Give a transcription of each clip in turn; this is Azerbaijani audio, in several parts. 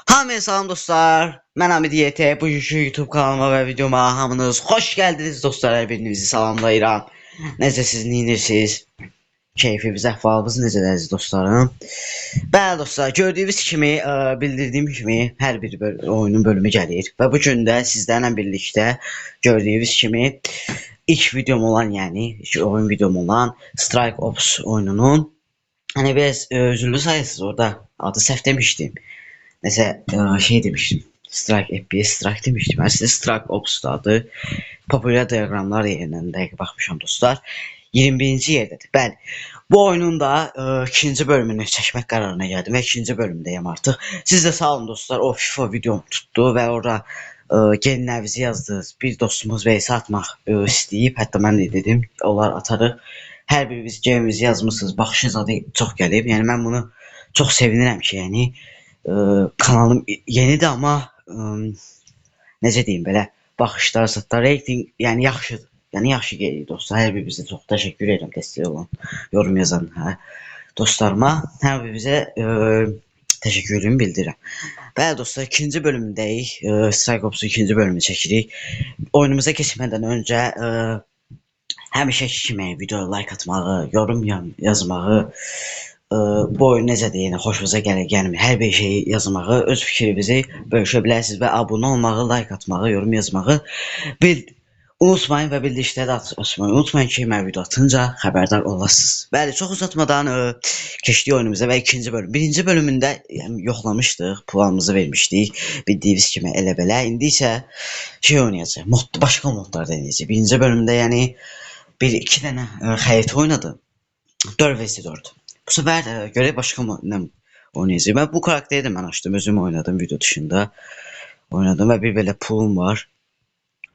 Hamıya salam dostlar. Mən Hamid YT. Bugünkü YouTube kanalıma və videoma hamınız xoş gəldiniz dostlar. Hər birinizi salamlayıram. Necə siz neynirsiniz? Keyfiniz, əhvalınız necədir əziz dostlarım? Bəli dostlar, gördüyünüz kimi, bildirdiyim kimi hər bir oyunun bölümü gəlir və bu gün də sizlərlə birlikdə gördüyünüz kimi ilk videom olan, yəni ilk oyun videom olan Strike Ops oyununun, hani biraz üzüldü sayısız, orada adı səhv demişdim. Nəsə şey demişdim. Strike FPS Strike demişdim. Əslində Strike Ops adı. Populyar diaqramlar yerindən dəqiq baxmışam dostlar. 21-ci yerdədir. Bəli. Bu oyunun da ikinci bölümünü çəkmək qərarına gəldim və ikinci bölümdəyəm artıq. Siz də sağ olun dostlar. O FIFA videom tutdu və orada genlərinizi yazdınız. Bir dostumuz VS atmaq istəyib. Hətta mən də dedim, onlar atarıq. Hər biriniz geninizi yazmışsınız. Baxışınız adı çox gəlib. Yəni mən bunu çox sevinirəm ki, yəni kanalım yenidir, amma necə deyim, belə baxışlar, zətlər, reyting, yəni yaxşıdır. Yəni yaxşı gedir dostlar. Hər birinizə çox təşəkkür edirəm dəstək olan, yorum yazan dostlarıma. Hər birinizə təşəkkürümü bildirirəm. Bəli dostlar, ikinci bölümündəyik. Strike Ops'un ikinci bölümünü çəkirik. Oyunumuza keçmədən öncə həmişəki kimi videoya like atmağı, yorum yazmağı, bu oyun necədir, yəni xoşunuza gəlir, gəlmir, hər bir şeyi yazmağı, öz fikrinizi bölüşə bilərsiniz və abunə olmağı, like atmağı, yorum yazmağı unutmayın və bildirişləri də açmayı unutmayın ki, mən video atınca xəbərdar olasınız. Bəli, çox uzatmadan keçdik oyunumuza və ikinci bölüm. Birinci bölümündə yəni, yoxlamışdıq, planımızı vermişdik. Bildiyiniz kimi elə belə. İndi isə şey oynayacaq, başqa modlar denəyəcək. Birinci bölümdə yəni bir iki dənə xəritə oynadım. 4 vs 4. Bu səfər görək başqa nə oynayacaq. Mən bu karakteri də mən açdım, özüm oynadım video dışında. Oynadım və bir belə pulum var.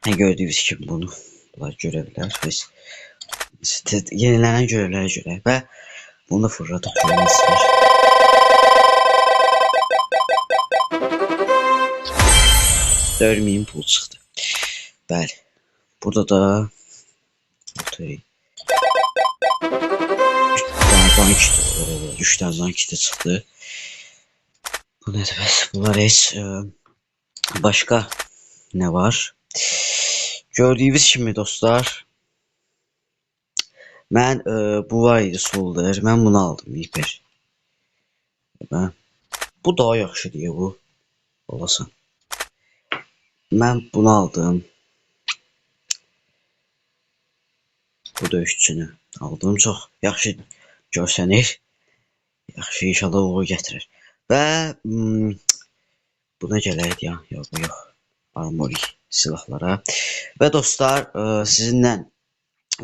Yəni, gördüyünüz kimi bunu bunlar görə bilər. Biz yenilənən görevlərə görə və bunu da fırladıq. Var. 4000 pul çıxdı. Bəli. Burada da 3 dənə zank, 3 dənə zank də çıxdı. Bu nədir bəs? Bunlar heç başqa nə var? Gördüyünüz kimi dostlar, mən bu var idi solder, mən bunu aldım hiper. Mən, bu daha yaxşı deyə bu olasan. Mən bunu aldım. Bu döyüşçünü aldım. Çox yaxşı görsənir. Yaxşı, inşallah uğur gətirir. Və buna gələk, ya, yox, yox. Armory silahlara. Və dostlar, sizinlə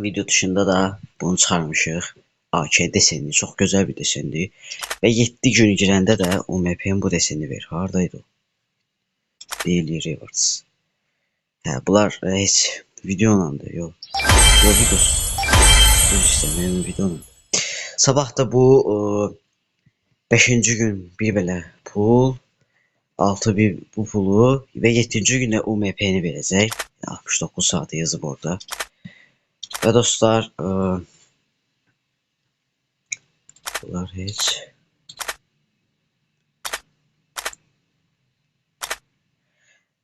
video dışında da bunu çıxarmışıq. AK desenini, çox gözəl bir desendir. Və 7 gün girəndə də UMP-nin bu desenini verir. Haradaydı o? Daily Rewards. Hə, bunlar heç videoylandır, yox. Yox, videosu. Düz istəmirəm, videoyla. Sabah da bu 5-ci gün bir belə pul, 6 bir bu pulu və 7-ci gündə UMP-ni verəcək. 69 saatı yazıb orada. Və dostlar, bunlar heç.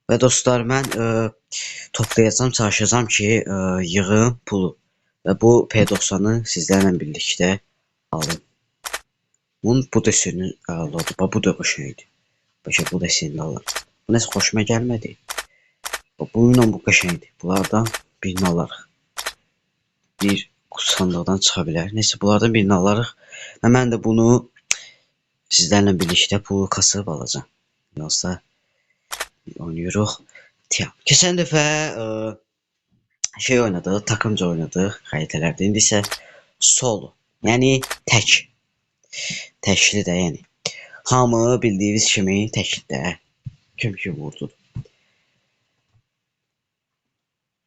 Və dostlar, mən toplayacağam, çalışacağam ki, yığım pulu və bu P90-ı sizlərlə birlikdə alım. Bunun bu deseni əladır. Bax, bu da qəşəng idi. Bəlkə bu desenini alırım. Bu nəsə xoşuma gəlmədi. Bax, bununla bu qəşəngdir. Bunlardan birini alarıq. Bir sandıqdan çıxa bilər. Neysə, bunlardan birini alarıq. Və mən də bunu sizlərlə birlikdə pulu kasıb alacağam. Yoxsa oynayırıq. Keçən dəfə şey oynadıq, takımca oynadıq xəritələrdə. İndi isə solo, yəni tək. Təkli də, yəni. Hamı bildiyiniz kimi təkdə kim ki vurdu.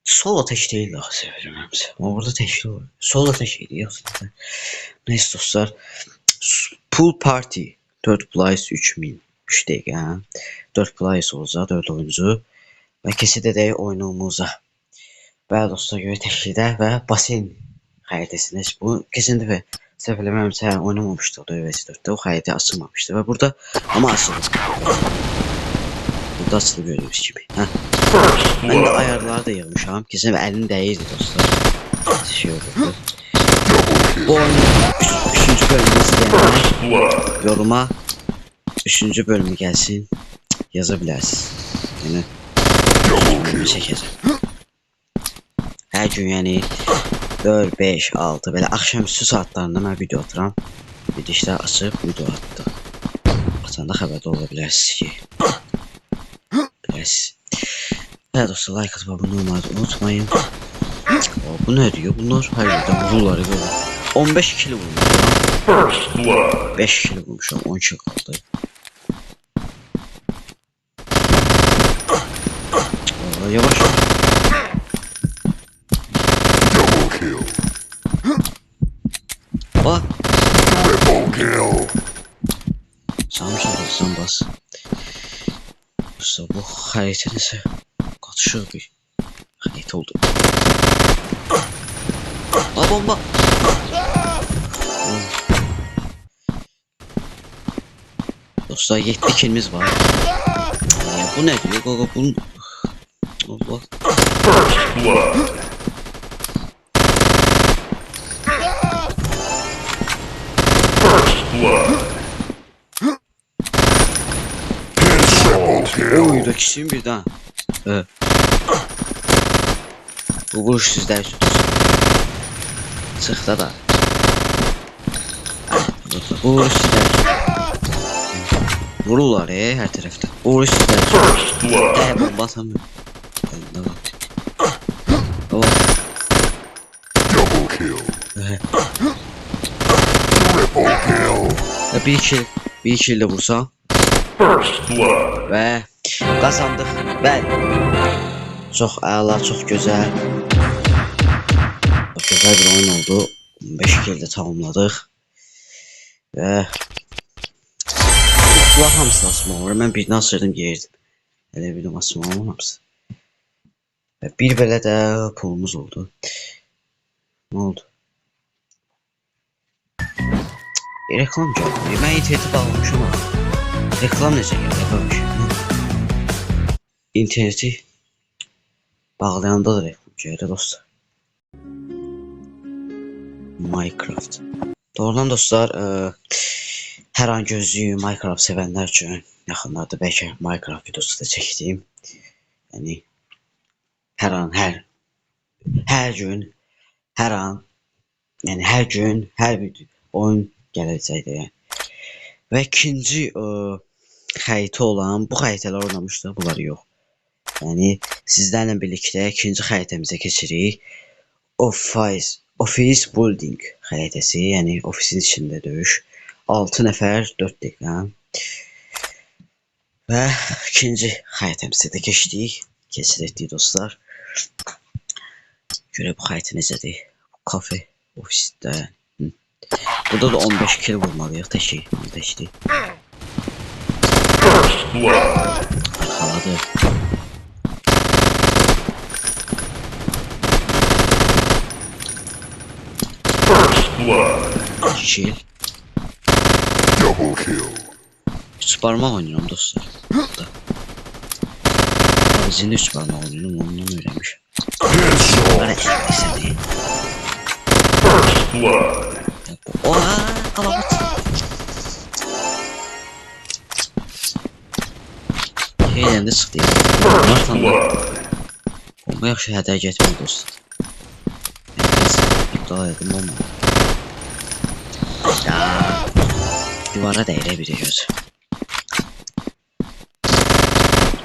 Solo tək deyil axı, sevirəm həmsə. Amma burada təkli olur. Solo tək idi, yoxsa. Neysə dostlar. Pool Party 4 plays 3000. 3 dəqiqə, hə? 4 plays olacaq, 4 oyuncu. Və keçid edək oyunumuza. Bəli dostlar, görə təklidə və basen xəritəsində. Bu keçən dəfə Səhv eləmirəmsə, oynamamışdıq 4 vs 4-də, o xəritə açılmamışdı və burada amma açılıb. Burada açılıb gördüyünüz kimi. Hə. Mən də ayarları da yığmışam. Keçən əlim dəyirdi dostlar. Şey olurdu. Bu oyunun 3-cü bölümünü istəyənlər yoruma 3-cü bölümü gəlsin yaza bilərsiniz. Yəni bölümü çəkəcəm. Hər gün yəni 4, 5, 6 belə axşamüstü saatlarında mən video atıram. Video açıb video atdıq. Atanda xəbərdar ola bilərsiniz ki. Bilərsiniz. Hə dostlar, like atıb abunə olmayı unutmayın. O, bu nə diyor? Bunlar hər yerdən vururlar. Böyle. 15 kilo vurmuşam. 5 kilo vurmuşam, 10 kilo qaldı. O, yavaş. Bak. Sanmışım bas. Usta bu xəritə nəsə qatışıq bir xəritə oldu. A bomba. Dostlar 7 kilimiz var. Ya, bu nə diyor? Qoqa bunun. Allah. Oy, rakibim birden. Evet. Bu vuruş sizler için. Çıktı da. Bu vuruş sizler için. Vururlar her tarafta. Bu vuruş sizler için. Bomba atamıyorum. Baba. Bir kill de vursam. Və qazandıq. Bəli. Çox əla, çox gözəl. Çox gözəl bir oyun oldu. 15 kill də tamamladıq. Və qutular hamısını açmaq olur. Mən birini açırdım, geyirdim. Elə bildim açmaq olur hamısı. Və bir belə də pulumuz oldu. Nə oldu? Reklam gəldi. Mən interneti bağlamışam ama. Reklam necə gəldi? İnterneti bağlayanda da reklam gəlir dostlar. Minecraft. Doğrudan dostlar, hər an gözlüyüm Minecraft sevənlər üçün yaxınlarda bəlkə Minecraft videosu da çəkdiyim. Yəni hər an, hər gün, hər an, yəni hər gün, hər bir oyun gələcəkdir. Yəni. Və ikinci xəritə olan, bu xəritələr oynamışdıq, bunları yox. Yəni sizlərlə birlikdə ikinci xəritəmizə keçirik. Office Building xəritəsi, yəni ofisin içində döyüş. 6 nəfər, 4 dəqiqə. Və ikinci xəritəmizə də keçdik. Keçid etdik dostlar. Görək bu xəritə necədir. Bu kafe, ofisdə. Burada da 15 kill vurmalıyıq. Təkik, təkdir. Arxaladı. Kill. 3 barmaq oynayıram dostlar. Burada. Bizində 3 barmaq oynayıram, ondan öyrənmişəm. Səni. Oha, qalabat. Şeyləndə çıxdı ya. Bomba yaxşı hədər getmir dostlar. İptal edim olmadı. Ya, divara dəyirə bir də göz.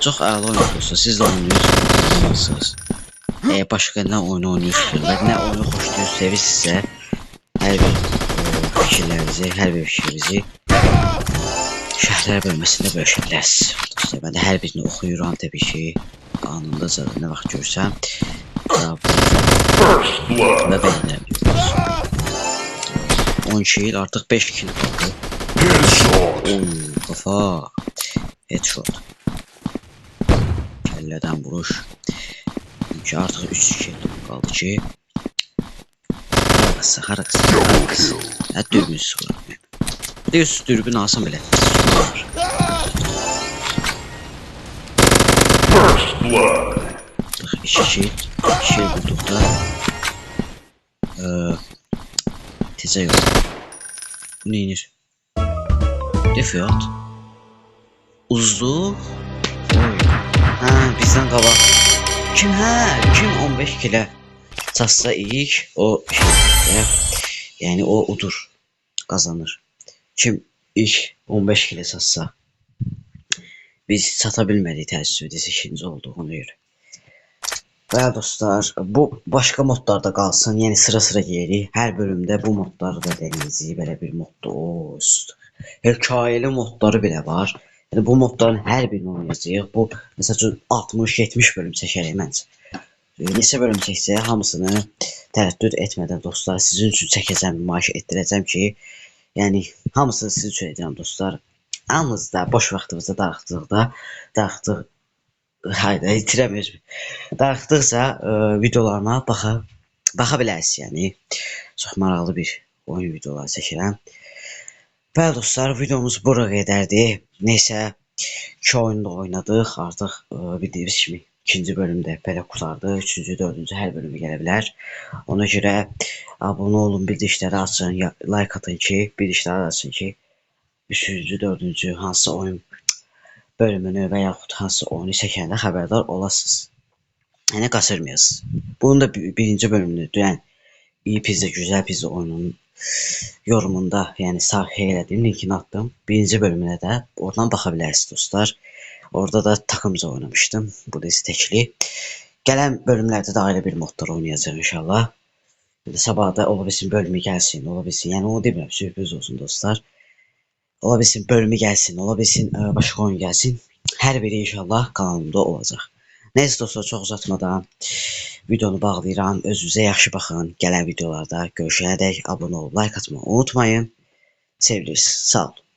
Çox əla oyun dostlar, siz də oynayırsınız. Əgər başqa nə oyunu oynayırsınız və nə oyunu xoşlayırsınız, sevirsinizsə, hər bir fikirlərinizi, hər bir fikrinizi şərhlər bölməsində bölüşə bilərsiniz. Dostlar, mən də hər birini oxuyuram təbii ki, anında zaten nə vaxt görsəm, cavab və bəyənirəm diyoruz. 12 il, artıq 5 kill qaldı. Oy, kafa. Headshot. Kəllədən vuruş. Çünki artıq 3 kill qaldı ki. Hara qız? Hara qız? Hə, dürbün sıxıram. Deyirsiniz, dürbün alsam belə. First blood. İki kill. İki kill vurduqda tezə yox. Bu neynir? Defiat. Uzduq. Oy. Hə, bizdən qabaq. Kim hə? Kim 15 kilə çatsa ilk o şey, yəni o udur. Qazanır. Kim ilk 15 kilə çatsa. Biz çata bilmədik təəssüf edəsi, ikinci olduq ona görə. Bəli dostlar, bu başqa modlarda qalsın. Yəni sıra-sıra yeyirik. Hər bölümdə bu modları da denəyəcəyik. Belə bir moddur. O, hekayəli modları belə var. Yəni bu modların hər birini oynayacağıq. Bu məsəl üçün 60-70 bölüm çəkərik məncə. Neçə bölüm çəksək hamısını tərəddüd etmədən dostlar sizin üçün çəkəcəm, nümayiş etdirəcəm ki, yəni hamısını sizin üçün edirəm dostlar. Yalnız da boş vaxtımızda darıxdıq, hayda itirəmiyoruz. Darıxdıqsa videolarıma baxa bilərsiniz, yəni. Çox maraqlı bir oyun videoları çəkirəm. Bəli dostlar, videomuz bura qədərdir. Neysə, iki oyunu da oynadıq. Artıq bildiyiniz kimi ikinci bölümdə belə qurtardı. Üçüncü, dördüncü hər bölümü gələ bilər. Ona görə abunə olun, bildirişləri açın, like atın ki, bildirişləri açın ki, üçüncü, dördüncü hansı oyun bölümünü və yaxud hansı oyunu çəkəndə xəbərdar olasınız. Yəni qaçırmayasınız. Bunun da birinci bölümünü dünən iyi pizza, gözəl pizza oyununun yorumunda, yəni sahə elədim, linkini atdım. Birinci bölümünə də oradan baxa bilərsiniz dostlar. Orada da takımca oynamışdım. Bu da isə təkli. Gələn bölümlərdə də ayrı bir modlar oynayacağım inşallah. Sabah da ola bilsin bölümü gəlsin, ola bilsin. Yəni onu demirəm, sürpriz olsun dostlar. Ola bilsin bölümü gəlsin, ola bilsin başqa oyun gəlsin. Hər biri inşallah kanalımda olacaq. Neyse dostlar, çox uzatmadan videonu bağlayıram. Özünüzə yaxşı baxın. Gələn videolarda görüşənədək abunə olub like atmayı unutmayın. Sevilirsiniz. Sağ olun.